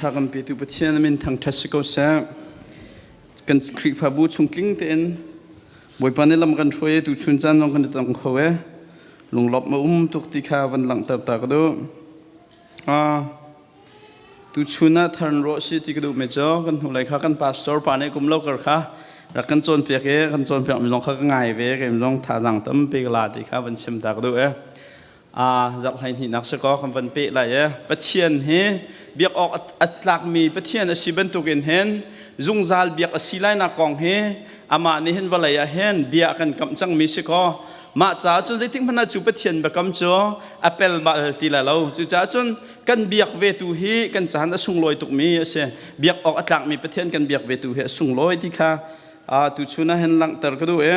Tha kan petu Pathian min thangṭhat si ko seh. Kan Khrihfabu chung tling tein Bawipa nih lam kan hruai tu chun caan zong kan i tong kho e. Lunglawmh ma um tuk ti kha van langhter ta ka duh. Tu chun ah tharn rawh si ti ka duh me cu kan hnu lei kha kan pastor pa nih kum lo kar kha rak kan cawnpiak i kan cawnpiak mi zong kha ka ngai ve keim zong thazaang tampi ka la ti kha van chim ta ka duh e. Zarh hleihnih si kaw kan van peh lai e. Pathian hi biak awk a tlakmi Pathian a si bantukin hin zungzal biak a si lainak kong hi amah nih hin vawlei ah hin bia a kan kamh cangmi si kaw mah caah cun zeitik hmanh ah cu Pathian biakam cu a pel bal ti lai lo. Cucaah cun kan biak ve tu hi kan caan a sunglawi tukmi a si. Biak awk a tlakmi Pathian kan biak ve tu hi a sunglawi ti kha tuchun ah hin langhter ka duh i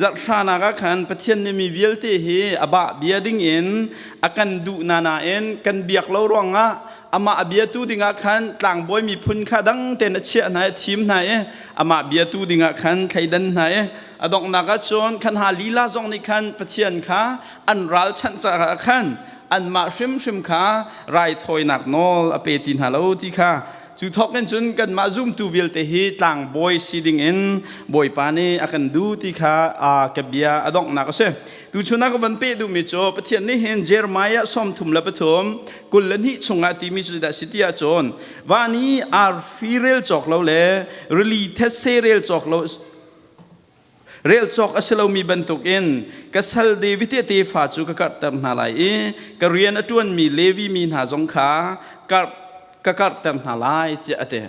zarhhranak ah khan Pathian nih mi vialte hi a bah bia ding in a kan duh na nain kan biak lo ruangah amah a biatu dingah khan tlangbawi miphun kha dang tein a chiah hna i a thim hna i amah biatu dingah khan thleidan hna i a donghnak ah cun khan ha lila zong nih khan Pathian kha an ralchanh caah khan anmah hrimhrim kha raithawinak nawl a pe ti hna lo ti kha Cu thawk in cun kanmah zumtu vialte hi tlangbawi si dingin Bawipa nih a kan duh ti kha ka bia a donghnak a si. Tuchun ah ka van peh duhmi cu Pathian nih hin Jeremiah 33 22 chungah timi cu dah si ti ahcun van i arfi rel cawk lo le rili thetse rel cawk lo Rel cawk a si lomi bantukin ka sal David i tefa cu ka karhter hna lai i ka rian a ṭuanmi Levi mi hna zong kha ka karhter hna lai tiah a ti.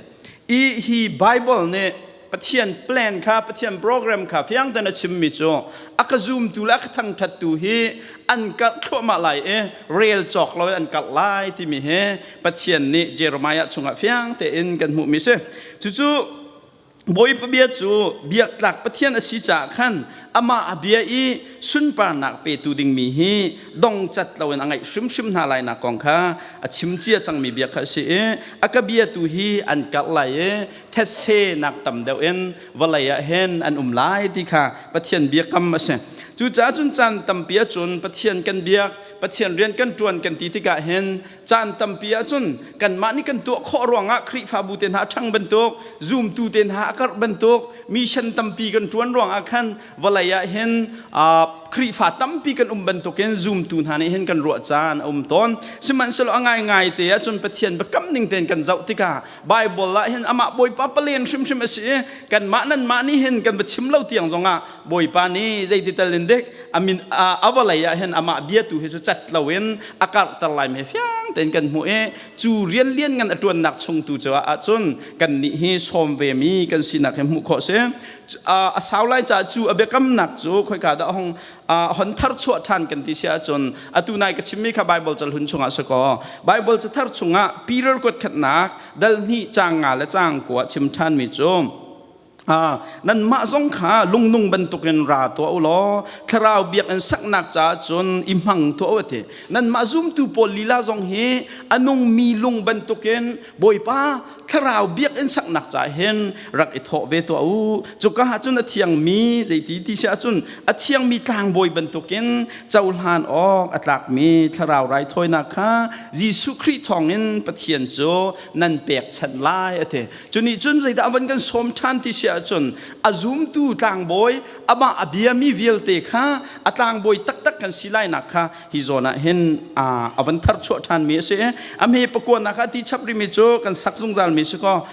I hi Baibal nih Pathian plan kha Pathian program kha fiang tein a chimmi cu a ka zumtu le a ka thangṭhattu hi an karh thluahmah lai i rel cawk lo in an karh lai timi hi Pathian nih Jeremiah chungah fiang tein kan hmuhmi a si. Cucu Bawipa bia cu biaktlak Pathian a si caah khan amah a bia i sunparnak petu dingmi hi dongcat loin a ngaih hrimhrim hna lainak kong kha a chim cia cangmi bia kha a si i a ka biatu hi an karh lai i thetse nak tam deuh in vawlei ah hin an um lai ti kha Pathian biakam a si. Cucaah cun caan tampi ahcun Pathian kan biak, Pathian rian kan ṭuan kan ti tikah hin caan tampi ahcun kanmah nih kan tuah khawh ruangah Khrihfabu te hna a ṭhang bantuk zumtu te hna a karh bantuk mission tampi kan ṭuan ruangah khan vawlei ah hin Khrihfa tampi kan um bantukin zumtu hna nih hin kan ruah caan a um tawn. Sihmanhsehlaw a ngaingai te ahcun Pathian biakam ning tein kan zoh tikah Bible ah hin amah Bawipa palen hrimhrim a si i kanmah nanmah nih hin kan va chim lo tiang zongah Bawipa nih zeiti tal in dik amin a vawlei ah hin amah biatu hi cu cat loin a karhter lai me fiang tein kan hmuh i cu rian lian ngan a ṭuannak chung tu cu ahcun kan nih hi sawm ve mi kan sinak hi hmuh khawh si. A sau lai caah cu a biakamnak cu khoika dah hong hon thar chuah ṭhan kan ti si ahcun atu nai ka chimmi kha Bible calhun chungah si kaw Bible cathar chungah Peter kuat khatnak dal hnih caang nga le caang kua chim ṭhanmi cu nanmah zong kha lungnung bantukin ra tuah u law thlarau biakinn saknak caah cun i hmang tuah u a ti. Nanmah zumtu pawl lila zong hi a nungmi lung bantukin Bawipa thlarau biakinn saknak caah hin rak i thawh ve tuah u. Cuka ah cun a thiangmi zeiti ti si ahcun a thiangmi tlangbawi bantukin cohlan awk a tlakmi thlarau raithawinak kha Jesuh Khrih thawngin Pathian cu nan pekchanh lai a ti. Cu nih cun zeidah a van kan sawm ṭhan ti si ahcun a zumtu tlangbawi amah a biami vialte kha a tlangbawi taktak kan si lainak kha hi zawn ah hin a van tharchuah ṭhanmi a si. A hme pakuanak ah ti chap rimi cu kan sak zungzalmi si kaw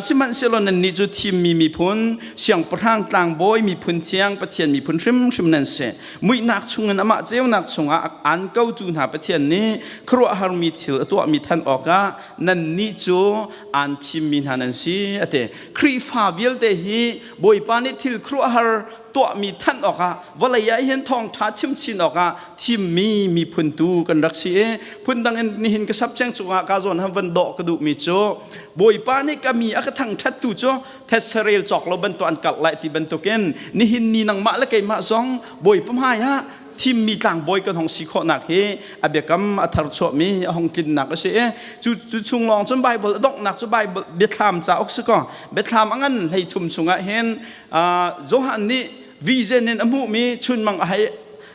sihmanhsehlaw nannih cu thimmi miphun siangpahrang tlangbawi miphun thiang Pathian miphun hrimhrim nan si. Muihnak chungin amah ceunak chungah aan kotu hna Pathian nih khuaruahharmi thil a tuahmi thanh awkah nannih cu aan thimmi hna nan si a ti. Khrihfa vialte hi Bawipa nih thil khuaruahhar tuahmi thanh awkah vawlei ah hin thawngṭha chimchin awkah thimmi miphun tu kan rak si i phundang in nihin ka sapcheng cungah ka zawn han van dawh ka duhmi cu Bawipa nih ka mi a ka thangṭhattu cu thetsarel cawk lo bantuk an kalh lai ti bantukin nihin ni nangmah le keimah zong Bawipa hmai ah thimmi tlangbawi kan hong si khawhnak hi a biakam a tharchuahmi a hong tlinnak a si i cu cu chung lawng cun Bible a donghnak cu Bible biathlam cauk si kaw biathlam a ngan 13 chungah hin Johan nih vision in a hmuhmi chunmang a hei.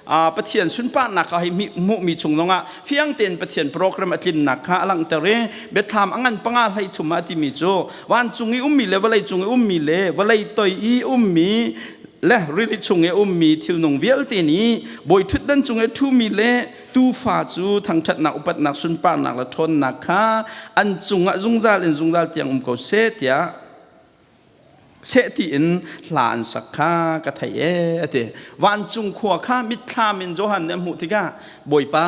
Pathian sunparnak kha hi hmuhmi chung zongah fiang tein Pathian program a tlinnak kha a langhter i biathlam a ngan panga hlei thum ah timi cu vancung i ummi le vawlei cung i ummi le vawlei toi i ummi le rili chung i ummi thilnung vialte nih bawi ṭhutdan cung i ṭhumi le tuufa cu thangṭhatnak upatnak sunparnak le ṭhawnnak kha an cungah zungzal in zungzal tiang um ko seh tiah seh tiin hla an sak kha ka theih ee a ti. Vancung khua kha mitthlam in Johan nih a hmuh tikah Bawipa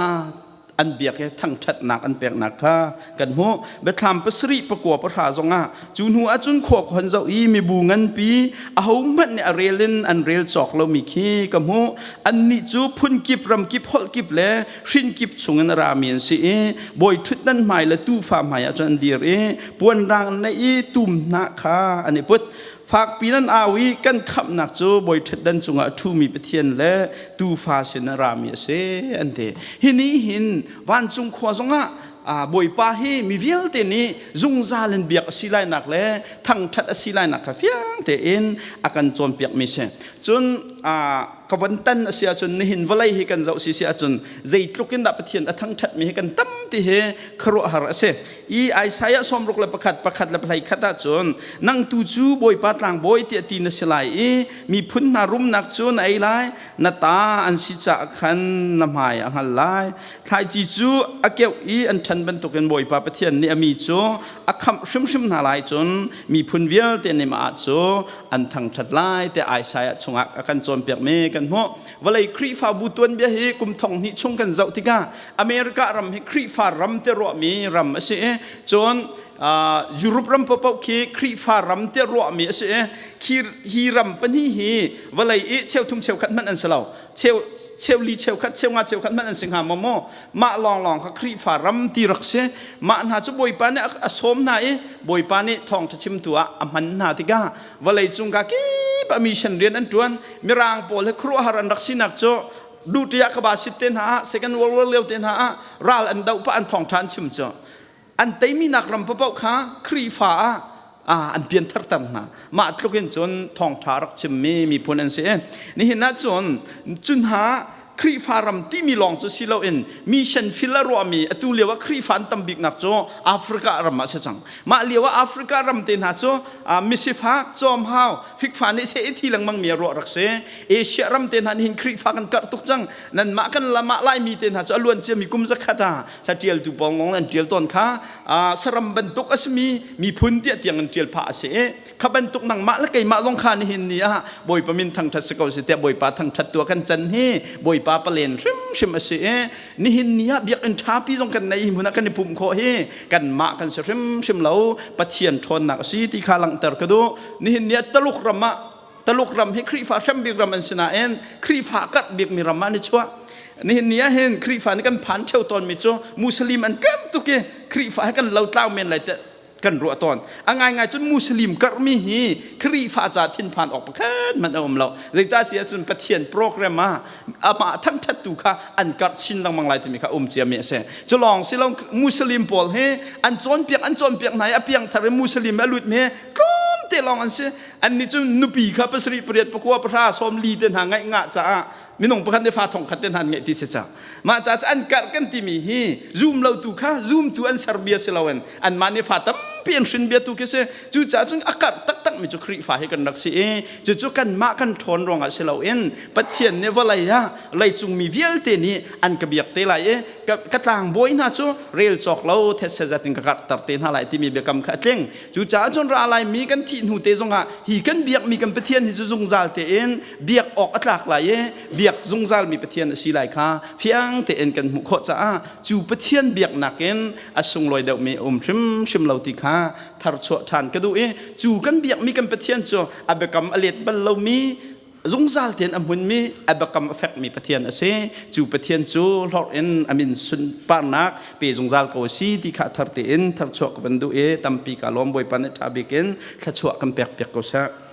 an biak i thangṭhatnak an peknak kha kan hmuh. Biathlam pasarih pakua pahra zongah cu hnu ahcun khua ka hon zoh i mibu nganpi ahohmanh nih a rel in an rel cawk lomi khi ka hmuh. Annih cu phun kip, ram kip, holh kip le hrin kip chungin a rami an si i bawi ṭhutdan hmai le tuufa hmai ah cun an dir i puanrang an neih i tum hnah kha an i put. Fakpi nan au i kan khamhnak cu bawi ṭhutdan cungah a ṭhumi Pathian le tuufa sin a rami a si an ti. Hi nih hin vancung khua zongah Bawipa hi mi vialte nih zungzal in biak a si lainak le thangṭhat a si lainak kha fiang tein a kan cawnpiakmi si. Cun ka von tan a si ahcun nihin vawlei hi kan zoh si si ahcun zeitluk in dah Pathian a thangṭhatmi hi kan tam ti hi khuaruahhar a si. I Isaiah 61 pakhat le pahlei khat ahcun nang tu cu Bawipa tlangbawi tiah ti na si lai i miphun hna rumnak cu na ei lai, na ta an si caah khan na hmai a hngal lai. Thlaici cu a keuh i an ṭhan bantukin Bawipa Pathian nih a mi cu a khamh hrimhrim hna lai cun miphun vialte nih mah cu an thangṭhat lai tiah Isaiah chungah a kan cawnpiakmi kan hmuh. Vawlei Khrihfabu tuanbia hi kum thong hnih chung kan zoh tikah America ram hi Khrihfa ram te ruahmi ram a si i cun Europe ram paohpaoh khi Khrihfa ram te ruahmi a si i khi hi ram pahnih hi vawlei i cheuthum cheukhat hmanh an si lo cheu cheuli cheukhat cheunga cheukhat hmanh an si hnga maw maw mah lawnglawng kha Khrihfa ram ti rak si mah hna cu Bawipa nih a sawm hna i Bawipa nih thawngṭha chimtu ah a hman hna tikah vawlei cung ka kip ah mission rian an ṭuan mirang pawl he khuaruahhar an rak sinak cu Duty ah ka ba sit te hna ah Second World War lio te hna ah ral an doh pah an thawngṭha an chim cu an teimi nak ram paoh kha Khrihfa ah an pianthar ter hna mah tluk in cun thawngṭha rak chimmi miphun an si nihin ah cun cun ha Khrihfa ram timi lawng cu si loin mission fil a ruahmi atu lio ah Khrihfa an tam biknak cu Africa ram ah si cang mah lio ah Africa ram te hna cu misifak cawmhau fikfa nih seh i thi lengmang mi a ruah rak si Asia ram te hna nih hin Khrihfa kan karh tuk cang nanmah kan lamah Laimi te hna cu a luan ciami kum zakhat ah hla ṭialtu pawng ngong an ṭial tawn kha saram bantuk a simi miphun tiah tiang an ṭial phah a si i kha bantuk nangmah le keimah zong kha nihin ni ah Bawipa min thangṭhat si ko si tiah Bawipa thangṭhat tu kan can hi Bawipa palen hrimhrim a si i nihin ni ah biakinn ṭhapi zong kan nei hi hmun ah kan i pumh khawh hi kanmah kan si hrimhrim lo Pathian ṭhawnnak a si ti kha langhter ka duh nihin ni ah Taluk ram ah Taluk ram hi Khrihfa hrembik ram an si nain Khrihfa karh bikmi ram ah an i chuah. Nihin ni ah hin Khrihfa nih kan phan theo tawnmi cu Muslim an karh tuk i Khrihfa hi kan lotlau men lai tiah kan ruah tawn. A ngaingai cun Muslim karhmi hi Khrihfa ca thinphan awk pakhat hmanh a um lo. Zeicah si ahcun Pathian program ah amah thangṭhattu kha an karh chin lengmang lai timi kha um ciami a si. Cu lawng si lo Muslim pawl hi an cawnpiak an cawnpiak hna i a piangthar i Muslim a lutmi hi tlawmte lawng an si. Annih cu nupi kha pasarih pariat pakua pahra sawmli te hna ngaih ngah caah minung pakhat nih fa thong khat te hna an ngeih ti si ca mah ca cu an karh kan timi hi zum lo tu kha zumtu an ser bia si loin anmah nih fa tampi an hrin bia tu khi si cucaah cun a karh taktak mi cu Khrihfa hi kan rak si i cucu kanmah kan ṭhawn ruangah si loin Pathian nih vawlei ah leicung mi vialte nih an ka biak te lai i ka tlangbawi hna cu rel cawk lo thetse zat in ka karhter te hna lai timi biakam kha a tling Cucaah cun ra laimi kan thih hnu te zongah hi kan biakmi kan Pathian hi cu zungzal tein biak awk a tlak lai i biak zungzalmi Pathian a si lai kha fiang tein kan hmuh khawh caah cu Pathian biaknak in a sunglawi deuhmi a um hrimhrim lo ti kha tharchuah ṭhan ka duh i cu kan biakmi kan Pathian cu a biakam a let bal lomi zungzal tein a hmunmi a biakam a fekmi Pathian a si. Cu Pathian cu hlorh in a min sunparnak pe zungzal ko a si ti kha thar tein tharchuah ka van duh i tampi ka lawm Bawipa nih ṭha bik in thluachuah kan pek piak ko seh.